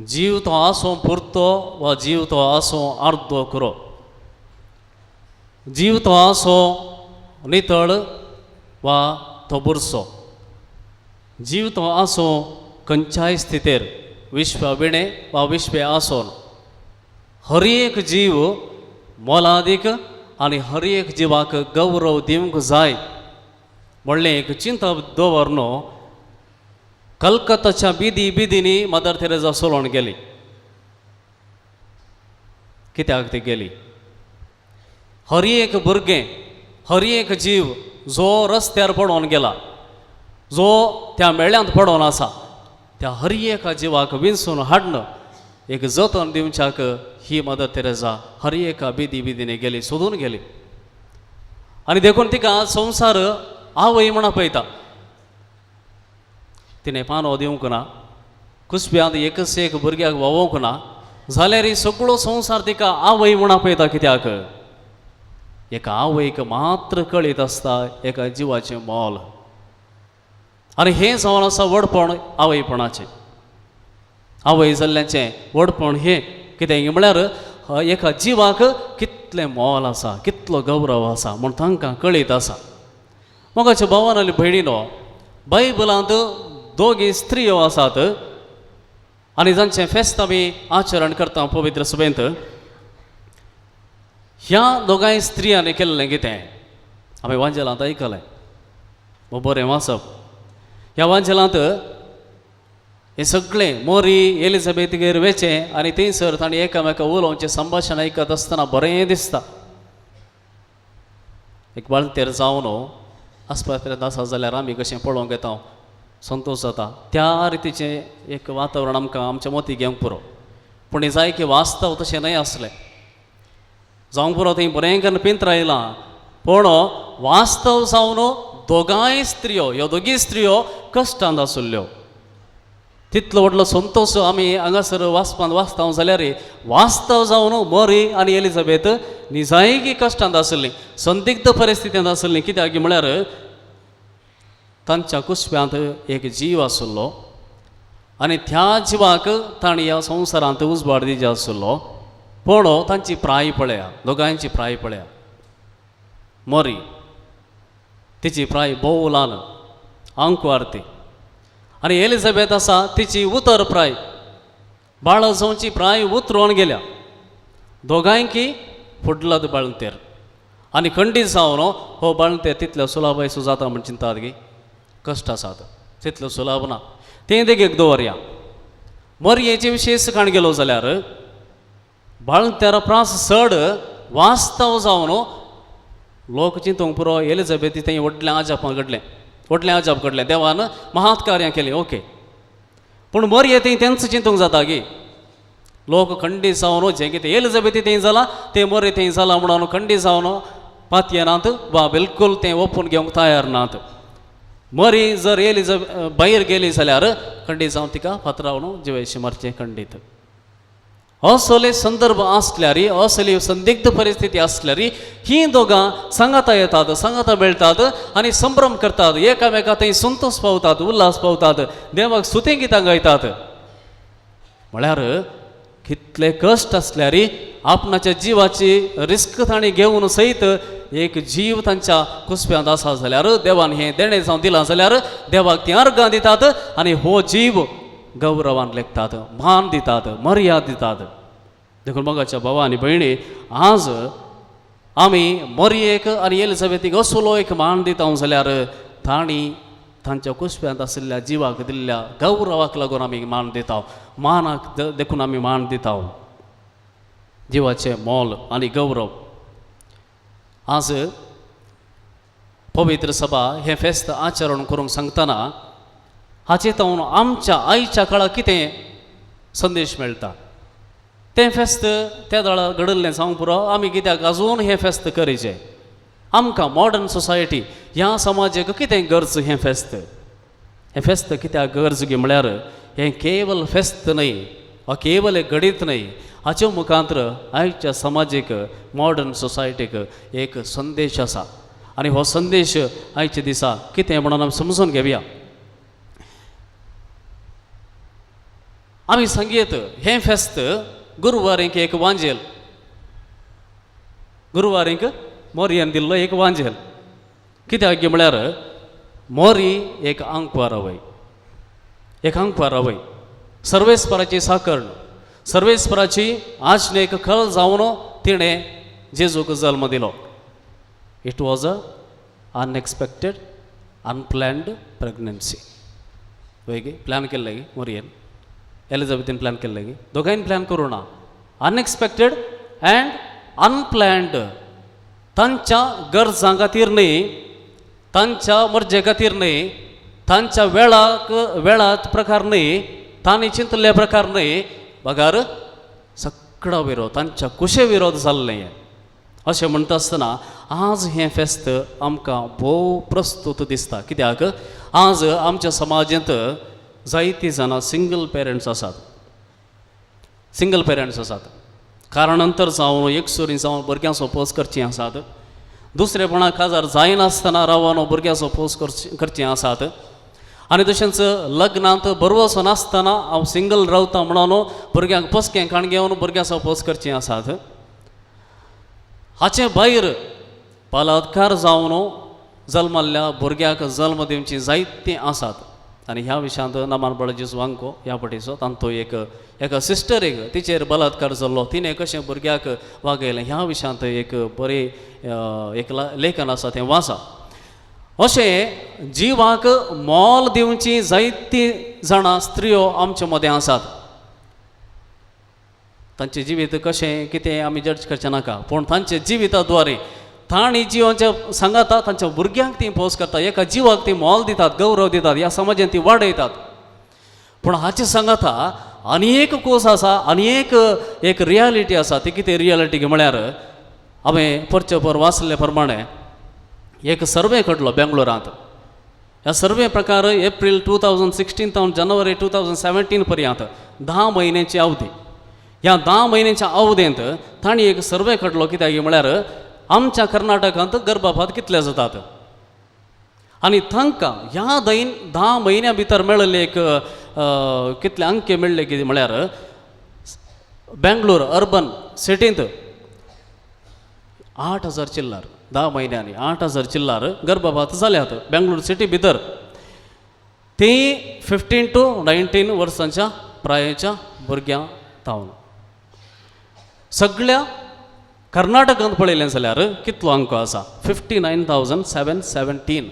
जीव तो आसूं पुरतो वा जीव तो आसूं अर्दो कुरो, जीव तो आसूं नितळ वा तो बुरसो, जीव तो आसूं खंयच्याय स्थितेर विश्वा विणें वा विश्वे आसून हर एक जीव मोलादीक आनी हर एक जिवाक गौरव दिवंक जाय म्हणलें एक चिंतप दवरन कलकत्ताच्या बिदी बिदींनी मदर तेरेजा सोलोवन गेली. कित्याक ती गेली? हर एक भुरगें, हर एक जीव जो रस्त्यार पडोवन गेला, जो त्या मेळ्यांत पडोवन आसा, त्या हर एका जिवाक विंचून हाडन एक जतन दिवच्याक ही मदर तेरेजा हर एका बिदी बिदींनी गेली, सोदून गेली. आनी देखून तिका संवसार आवय म्हण पळयता. तिणें पानो दिवंक ना, कुसप्यांत एकच एक भुरग्याक व्हांवोवंक ना, जाल्यार सगळो संवसार तिका आवय म्हण पळयता. कित्याक? एका आवयक मात्र कळीत आसता एका जिवाचें मोल. आनी हें जावन आसा व्हडपण आवयपणाचें. आवय जाल्ल्याचें व्हडपण हें कितें म्हळ्यार एका जिवाक कितलें मोल आसा, कितलो गौरव आसा म्हूण तांकां कळीत आसा. मोगाच्या भावान आनी भयणीनो, बायबलांत दोगी स्त्रियो आसात आनी जांचें फेस्त आमी आचरण करता पवित्र सभेंत. ह्या दोगांय स्त्रियांनी केल्लें कितें आमी वांजेलांत आयकलें. बरें वाचप ह्या वांजेलांत हें सगळें मोरी एलिझाबेथगेर वेचें आनी थंयसर तांणी एकामेका उलोवचें संभाशण आयकत आसतना बरें दिसता. एक बाळंतेर जावन आस्पत्रेंत आसा जाल्यार आमी कशें पळोवंक येता, संतोश जाता, त्या रितीचें एक वातावरण आमकां आमच्या मोती घेवंक पुरो. पूण हें जाय की वास्तव तशें न्हय आसलें जावंक पुरो. थंय बरें करून पिंत्रायलां, पूण वास्तव जावन दोगांय स्त्रियो, ह्यो दोगी स्त्रियो कश्टांत आशिल्ल्यो. तितलो व्हडलो संतोश आमी हांगासर वाचपांत वाचता जाल्यार वास्तव जावन मोरी आनी एलिझाबेथ निजायकी कश्टांत आशिल्लीं, संदिग्ध परिस्थितींत आशिल्लीं. कित्याक म्हळ्यार तांच्या कुसव्यांत एक जीव आशिल्लो आनी त्या जिवाक तांणी ह्या संवसारांत उजवाड दिवचो आशिल्लो. पूण तांची प्राय पळया, दोगांयची प्राय पळया. मोरी तिची प्राय भोव ल्हान, आंकवार ती, आनी एलिझाबेथ आसा तिची उतर प्राय, बाळ जावची प्राय उतरोवन गेल्या. दोगांयकी फुडलत बाळंतेर आनी खंडीत जावन हो बाळंतेर तितलो सुलाभायसो जाता म्हण चिंतात गी कश्ट आसात, तितलो सुलाभ ना. तें देगेक दवरया. मोरयेचे विशेश काण गेलो जाल्यार बाळंतेरा प्रास चड वास्तव जावन लोक चिंतूंक पुरो एलिझाबेथ थंय व्हडलें आजाप घडलें, व्हडलें अजाप घडलें, देवान महात्कार्यां केलीं, ओके. पूण मोरये थंय तेंच चिंतूंक जाता गी लोक खंडीत जावन जें कितें एलिझाबेथी थंय जालां तें मोरये थंय जालां म्हणून खंडीत जावन पातयेनात वा बिलकूल तें ओपून घेवंक तयार नात. मरी जर एलिझाबेथ भायर गेली जाल्यार खंडीत जावन तिका फातरावन जिवेशी मारचें खंडीत. असले संदर्भ आसल्यार, असली संदिग्ध परिस्थिती आसल्यार ही दोगां सांगाता येतात, सांगाता मेळटात आनी संभ्रम करतात, एकामेका थंय संतोश पावतात, उल्हास पावतात, देवाक स्तुती गितां गायतात. म्हळ्यार कितले कश्ट आसल्यार आपणाच्या जिवाची रिस्क तांणी घेवन सयत एक जीव तांच्या कुसप्यांत आसा जाल्यार देवान हें देणें जावन दिलां जाल्यार देवाक तीं अर्गां दितात आनी हो जीव गौरवान लेखतात, मान दितात, मर्याद दितात. देखून मोगाच्या भावा आनी भयणी, आज आमी मोरयेक आनी एलिझाबेथीक असलो एक मान दिता जाल्यार तांणी तांच्या कुसप्यांत आशिल्ल्या जिवाक दिल्ल्या गौरवाक लागून आमी मान दिता, मानाक देखून आमी मान दिता. जिवाचें मोल आनी गौरव. आज पवित्र सभा हें फेस्त आचरण करूंक सांगतना हाचे तावन आमच्या आयच्या काळाक कितें संदेश मेळटा? तें फेस्त त्या वेळार घडिल्लें जावंक पुरो, आमी कित्याक अजून हें फेस्त करीचें? आमकां मॉडर्न सोसायटी ह्या समाजाक कितें गरज हें फेस्त? हें फेस्त कित्याक गरज गी म्हळ्यार हें केवल फेस्त न्हय वा केवल एक घडीत न्हय, हाचे मुखांतर आयच्या समाजीक मॉडर्न सोसायटीक एक संदेश आसा आनी हो संदेश आयच्या दिसा कितें म्हणून आमी समजून घेवया. आमी सांगयेत हें फेस्त गुरवारींक एक वांजेल, गुरवारींक मोरयेन दिल्लो एक वांजेल. कित्याक म्हळ्यार मोरी एक आंकवार आवय, एक आंकवार आवय, सर्वेस्पराची साकरण, सर्वेस्पराची आजनेक कळ जावन तिणें जेजूक जल्म दिलो. It was a unexpected unplanned pregnancy. वय गे, प्लॅन केल्लें गे मोरयेन, एलिजाबेथीन प्लॅन केल्लें गे, दोगांयन प्लॅन करूं ना. अनएक्सपेक्टेड अँड अनप्लॅन्ड, तांच्या गरजां खातीर न्हय, तांच्या मर्जे खातीर न्हय, तांच्या वेळाक वेळा प्रकार न्हय, तांणी चिंतल्ले प्रकार न्हय, बगार सगळो विरोध, तांच्या कुशे विरोध जाल्लें हें. अशें म्हणटा आसतना आज हें फेस्त आमकां भोव प्रस्तूत दिसता. कित्याक आज आमच्या समाजांत जायतीं जाणां सिंगल पेरंट्स आसात, सिंगल पेरंट्स आसात. कारणांतर जावन एकसुरी जावन भुरग्यांचो पोस करचीं आसात, दुसरेपणा काजार जायनासतना रावन भुरग्यांचो पोस करचीं आसात. आनी तशेंच लग्नांत बरवसो नासतना हांव सिंगल रावता म्हणून भुरग्यांक पोसकें काण घेवन भुरग्यांचो पोस करचीं आसात. हाचे भायर बलात्कार जावन जल्मल्ल्या भुरग्याक जल्म दिवची जायतीं आसात. आनी ह्या विशयांत नमान बळजीस वांको ह्या पटीचो तांचो एक एका सिस्टरीक तिचेर बलात्कार जाल्लो, तिणें कशें भुरग्याक वागयलें ह्या विशयांत एक बरें एक लेखन आसा, तें वाचा. अशें जिवाक मोल दिवची जायतीं जाणां स्त्रियो आमचे मदें आसात. तांचें जिवीत कशें कितें आमी जज करचें नाका, पूण तांचे जिविता द्वारे तांणी जिवाच्या सांगाता तांच्या भुरग्यांक ती पोस करता, एका जिवाक ती मोल दितात, गौरव दितात, ह्या समाजान ती वाडयतात. पूण हाचे सांगाता आनी एक कोस आसा, आनी एक एक रियालिटी आसा. ती कितें रियालिटी म्हळ्यार हांवें परचे पर वाचले प्रमाणे एक सर्वे घडलो बेंगलोरांत. ह्या सर्वे प्रकार एप्रील 2016 तावन जानेवारी 2017 पर्यंत 10 म्हयन्याची अवधी. ह्या 10 म्हयन्याच्या अवधेंत तांणी एक सर्वे काडलो. कित्याक म्हळ्यार आमच्या कर्नाटकांत गर्भपात कितले जातात आनी तांकां ह्या 10 म्हयन्या भितर मेळिल्ले एक कितले अंके मेळ्ळे कितें म्हळ्यार बेंगलोर अर्बन सिटींत 8,000 चिल्लार 10 म्हयन्यांनी 8,000 चिल्लार गर्भपात जाल्यात बेंगलोर सिटी भितर. ती 15 टू 19 वर्सांच्या प्रायेच्या भुरग्यां तावन. सगळ्या कर्नाटकांत पळयलें जाल्यार कितलो अंक आसा, 59,717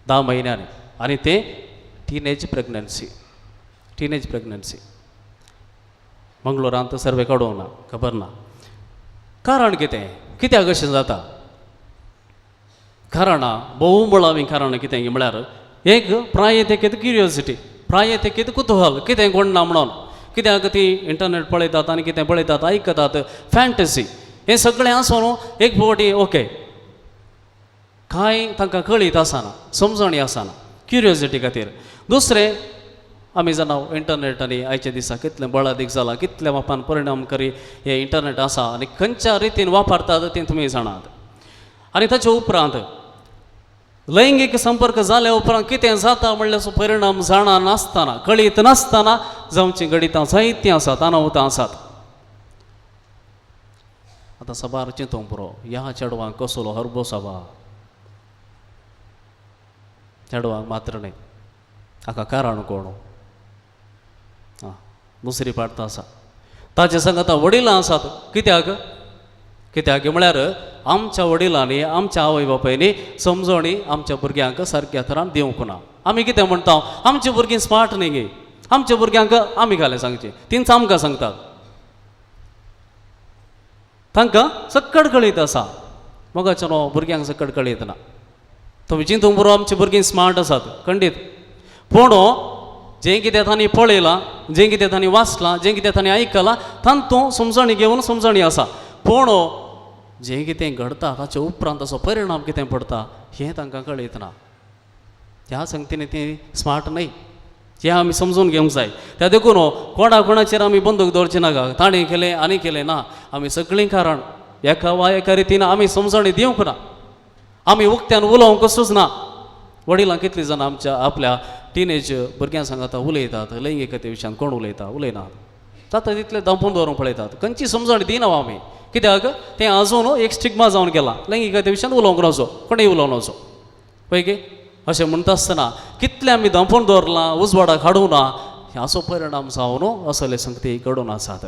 10 म्हयन्यांनी. आनी ते टिनेज प्रेग्नन्सी, टिनेज प्रेग्नन्सी. मंगलोरांत सर्वे काडूंक ना, खबर ना कारण कितें, कित्याक अशें जाता. कारणां भोव मुळावीं कारणां कितें म्हळ्यार एक प्राय तेकेत क्युरियोसिटी, प्राय तेकेत कुतूहल, कितें कोण ना म्हणून. कित्याक ती इंटरनेट पळयतात आनी कितें पळयतात, आयकतात, फॅन्टसी हें सगळें आसून एक फावटी ओके कांय तांकां कळीत आसना, समजणी आसना, क्युरियोसिटी खातीर. दुसरें आमी जाणा इंटरनेट आनी आयच्या दिसा कितलें बळादीक जालां, कितल्या मापान परिणाम करी हें इंटरनेट आसा आनी खंयच्या रितीन वापरतात तें तुमी जाणात. आनी ताचे उपरांत लैंगीक संपर्क जाल्या उपरांत कितें जाता म्हणल्यार परिणाम जाणा नासतना, कळीत नासतना जावचीं घडितां जायतीं आसात, अनाहुतां आसात. आतां साबार चिंतूंक पुरो ह्या चेडवांक कसलो हरबो साबा, चेडवांक मात्र न्हय, हाका कारण कोण. आं दुसरी पार्ट आसा ताचे सांगाता वडिलां आसात. कित्याक कित्याक म्हळ्यार आमच्या वडिलांनी आमच्या आवय बापायनी समजणी आमच्या भुरग्यांक सारक्या तरान दिवंक ना. आमी कितें म्हणटा, आमची भुरगीं स्मार्ट न्ही गे, आमच्या भुरग्यांक आमी घालें सांगचें, तींच आमकां सांगतात, तांकां सक्कड कळीत आसा. मोगाचें न्हू भुरग्यांक सक्कड कळीत ना. तुमी चिंतूंक पुरो आमची भुरगीं स्मार्ट आसात खंडीत, पूण जें कितें तांणी पळयलां, जें कितें तांणी वाचलां, जें कितें तांणी आयकलां तांतूं समजणी घेवन समजणी आसा, पूण जें कितें घडता ताचे उपरांत ताचो परिणाम कितें पडता हें तांकां कळयत ना. ह्या संगतीन ती स्मार्ट न्हय, हें आमी समजून घेवंक जाय. त्या देखून कोणा कोणाचेर आमी बंदूक दवरची नाका, ताणें केलें आनी केलें ना. आमी सगळीं कारण एका वा एका रितीन आमी समजणी दिवंक ना, आमी उक्त्यान उलोवंक ना. वडिलां कितलीं जाणां आमच्या आपल्या टिनेज भुरग्यां सांगाता उलयतात लैंगिकते विशयान कोण उलयता उलयनात जाता तितलें दांपून दवरूंक पळयतात खंयची समजण दिना आमी कित्याक तें अजून एक स्टिग्मा जावन गेलां लैंगिकते विशयान उलोवंक नजो कोणूय उलोवंक नजो पळय गे अशें म्हणटा आसतना कितलें आमी दांपून दवरलां उजवाडाक हाडूं ना हाचो परिणाम जावन असले संगती घडून आसात.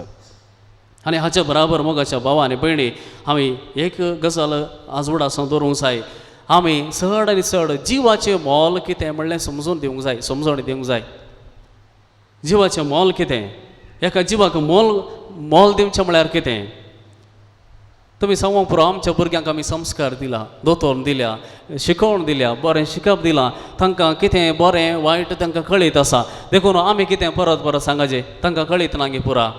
आनी हाचे बराबर मोगाच्या भावा आनी भयणी आमी एक गजाल आजवडासून दवरूंक जाय आमी चड आनी चड जिवाचें मोल कितें म्हणलें समजून दिवंक जाय समजण दिवंक जाय. जिवाचें मोल कितें एका जिवाक मोल मोल दिवचें म्हळ्यार कितें तुमी सांगूंक पुरो आमच्या भुरग्यांक आमी संस्कार दिला दोतोर दिल्या शिकोवण दिल्या बरें शिकप दिलां तांकां कितें बरें वायट तांकां कळीत आसा देखून आमी कितें परत परत सांगाचें तांकां कळीत ना गे पुरा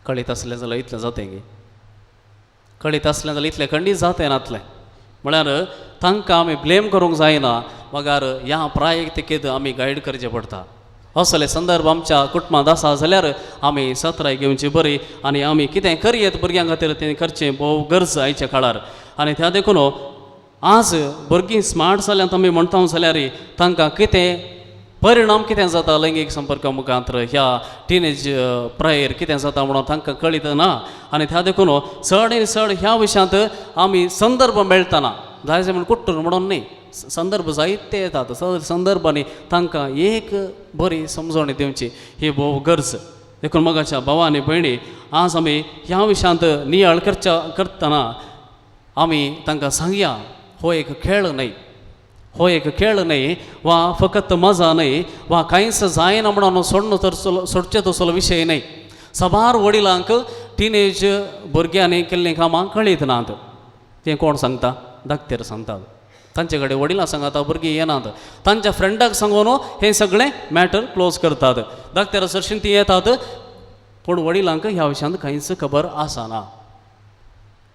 कळीत आसलें जाल्यार इतलें जातें गे कळीत आसलें जाल्यार इतलें खंडीत जातें नातलें म्हळ्यार तांकां आमी ब्लेम करूंक जायना मगार ह्या प्रायेक तिकेत आमी गायड करचें पडटा. असले संदर्भ आमच्या कुटुंबांत आसा जाल्यार आमी सत्राय घेवची बरी आनी आमी कितें करयेत भुरग्यां खातीर तें करचें भोव गरज आयच्या काळार. आनी त्या देखून आज भुरगीं स्मार्ट जाल्यात आमी म्हणटा जाल्यार तांकां कितें परिणाम कितें जाता लैंगीक संपर्का मुखांत ह्या टिनेज प्रायेर कितें जाता म्हणून तांकां कळीत ना. आनी त्या देखून चड आनी चड ह्या विशयांत आमी संदर्भ मेळटना जाय म्हण कुट्टूर म्हणून न्ही संदर्भ जायते येतात संदर्भांनी तांकां एक बरी समजवणी दिवची ही भोव गरज. देखून मोगाच्या भावा आनी भयणी आज आमी ह्या विशयांत नियाळ करतना आमी तांकां सांगया हो एक खेळ न्हय हो एक खेळ न्हय वा फकत मजा न्हय वा कांयच जायना म्हणून सोडणो तर सोडचें तसलो विशय न्हय. साबार वडिलांक टिनेज भुरग्यांनी केल्लीं कामां कळीत नात तें कोण सांगता धाकटेर सांगतात तांचे कडेन वडिलां सांगता भुरगीं येनात तांच्या फ्रेंडाक सांगून हें सगळें मॅटर क्लोज करतात धाकटेर सरशीं तीं येतात पूण वडिलांक ह्या विशयांत कांयच खबर आसना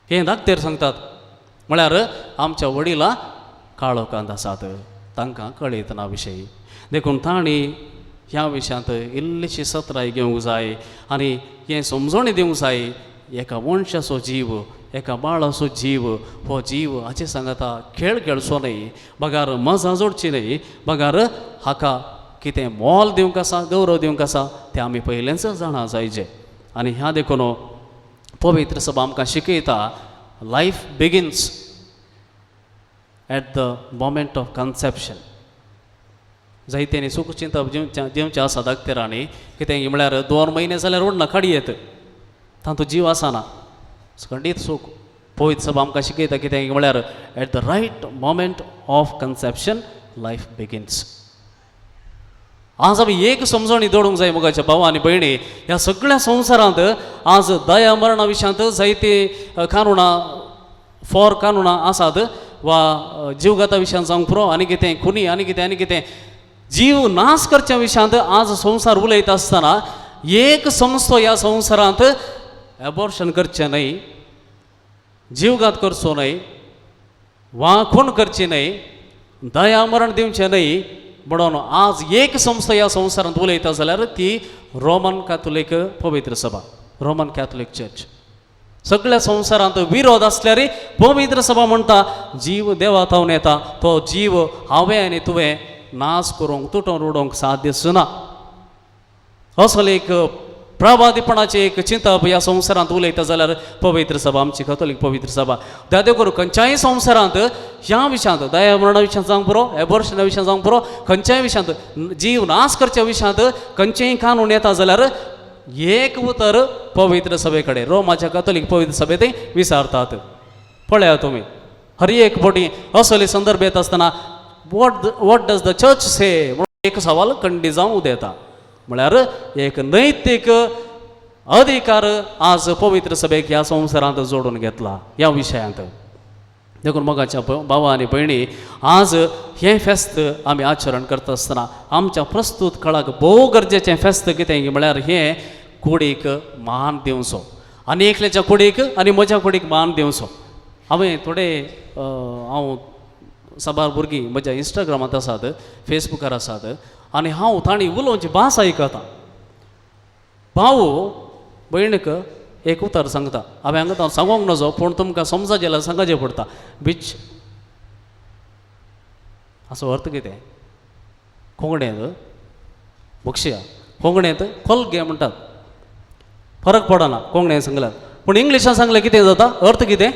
हें धाकटेर सांगतात म्हळ्यार आमच्या वडिलां काळोखांत आसात तांकां कळयत ना विशय. देखून तांणी ह्या विशयांत इल्लीशी सत्राय घेवंक जाय आनी हें समजणी दिवंक जाय एका मनशाचो जीव एका बाळाचो जीव हो जीव हाचे सांगाता खेळ खेळचो न्हय बगार मजा जोडची न्हय बगार हाका कितें मोल दिवंक आसा गौरव दिवंक आसा तें आमी पयलेंच जाणा जायचे. आनी ह्या देखून पवित्र सभा आमकां शिकयता life begins at the moment of conception. जायत्यांनी चूक चिंतप दिवचें आसा धाकटेरांनी कितें म्हळ्यार 2 म्हयने जाल्यार ओडना काडयेत तातूंत जीव आसना खंडीत चूक. पवित्र सभा आमकां शिकयता कितें म्हळ्यार at the right moment of conception life begins. आज आमी एक समजणी दवरूंक जाय मोगाच्या भावा आनी भयणी ह्या सगळ्या संवसारांत आज दया मरणा विशयांत जायते कानुनां फॉर कानुनां आसात वा जीवघाता विशयांत जावंक पुरो आनी कितें खुनी आनी कितें आनी कितें जीव नाश करच्या विशयांत आज संवसार उलयता आसतना एक संस्थो ह्या संवसारांत एबॉर्शन करचें न्हय जीवघात करचो न्हय वा खून करची न्हय दया मरण दिवचें न्हय म्हणून आज एक संस्था ह्या संवसारांत उलयता जाल्यार ती रोमन कॅथोलीक पवित्र सभा रोमन कॅथोलीक चर्च. सगळ्या संवसारांत विरोध आसल्यार पवित्र सभा म्हणटा जीव देवा थावन येता तो जीव हांवें आनी तुवें नाश करूंक तुटोवन उडोवंक साध्यच ना. असो एक प्रवादीपणाचें एक चिंतप ह्या संवसारांत उलयता जाल्यार पवित्र सभा आमची कथोलीक पवित्र सभा दादे करून खंयच्याय संवसारांत ह्या विशयांत दया मरणा विशयांत जावंक पुरो एबॉर्शना विशयांत जावंक पुरो खंयच्याय विशयांत जीव नाश करच्या विशयांत खंयचेय कानून येता जाल्यार एक उतर पवित्र सभे कडेन रोमाच्या कथोलीक पवित्र सभे ते विचारतात. पळया तुमी हर एक बोटी असले संदर्भ येता आसतना what does the church say म्हणून एक सवाल खंडी जावन उदेता. म्हळ्यार एक नैतीक अधिकार आज पवित्र सभेक ह्या संवसारांत जोडून घेतला ह्या विशयांत. देखून मोगाच्या भावा आनी भयणी आज हें फेस्त आमी आचरण करता आसतना आमच्या प्रस्तूत काळाक भोव गरजेचें फेस्त कितें म्हळ्यार हें कुडीक मान दिवचो आनी एकल्याच्या कुडीक आनी म्हज्या कुडीक मान दिवचो. हांवें थोडे हांव साबार भुरगीं म्हज्या इंस्टाग्रामांत आसात फेसबुकार आसात आनी हांव तांणी उलोवची भास आयकता. भाव भयणीक एक उतर सांगता हांवें हांगा हांव सांगूंक नजो पूण तुमकां समजा जाल्यार सांगचें पडटा बीच असो अर्थ कितें? कोंकणींत बक्षया, कोंकणींत कोलगे म्हणटात. फरक पडना कोंकणींत सांगल्यार, पूण इंग्लिशान सांगल्यार कितें जाता? अर्थ कितें?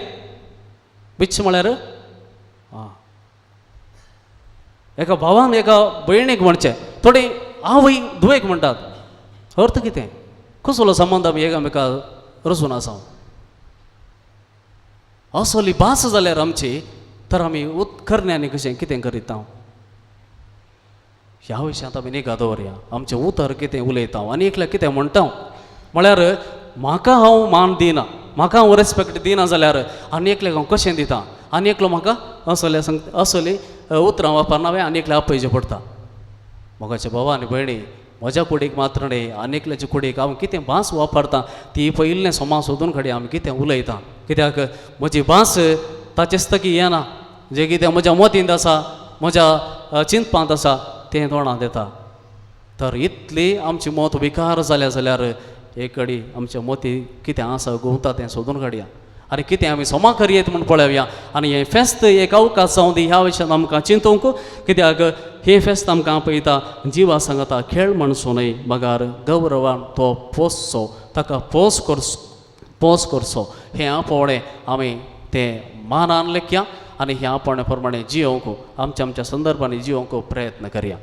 बिच्छ म्हळ्यार आं एका भावान एका भयणीक म्हणचें, थोडी आवय धुवेक म्हणटात. अर्थ कितें? कसलो संबंद आमी एकामेका रचून आसा? असली भास जाल्यार आमची तर आमी उत्करण्यानी कशें कितें करीत? ह्या विशयांत आमी निगा दवरया. आमचें उतर कितें उलयता आनी एकल्या कितें म्हणटा म्हळ्यार म्हाका हांव मान दिना, म्हाका हांव रेस्पेक्ट दिना जाल्यार आनी एकल्याक हांव कशें दिता? आनी एकलो म्हाका असले सांग, असली उतरां वापरना, हांवें आनी एकल्याक आपयचें पडटा. मोगाच्या भावा आनी भयणी, म्हज्या कुडीक मात्र न्ही, आनी एकल्याच्या कुडीक हांव कितें भास वापरता ती पयिल्लें सोमा सोदून काडया आमी कितें उलयता. कित्याक म्हजी भास ताचेच तकी येना, जें कितें म्हज्या मतींत आसा, म्हज्या चिंतपांत आसा तें तोंडांत येता. तर इतली आमची मत विकार जाल्या जाल्यार एक कडी आमच्या मती कितें आसा घुंवता तें सोदून काडया आनी कितें आमी सोमा करयेत म्हूण पळोवया. आनी हें फेस्त एक अवकाश जावं दी ह्या विशयान आमकां चिंतूंक, कित्याक हें फेस्त आमकां पळयता जिवा सांगता खेळ म्हणचो न्हय, बगार गौरवान तो पोसचो, ताका पोस करचो, पोस करचो. हें आपोवणें आमी तें मानान लेखया आनी ह्या आपोवण्या प्रमाणे जियोवंक, आमच्या आमच्या संदर्भांनी जियोवंक प्रयत्न करया.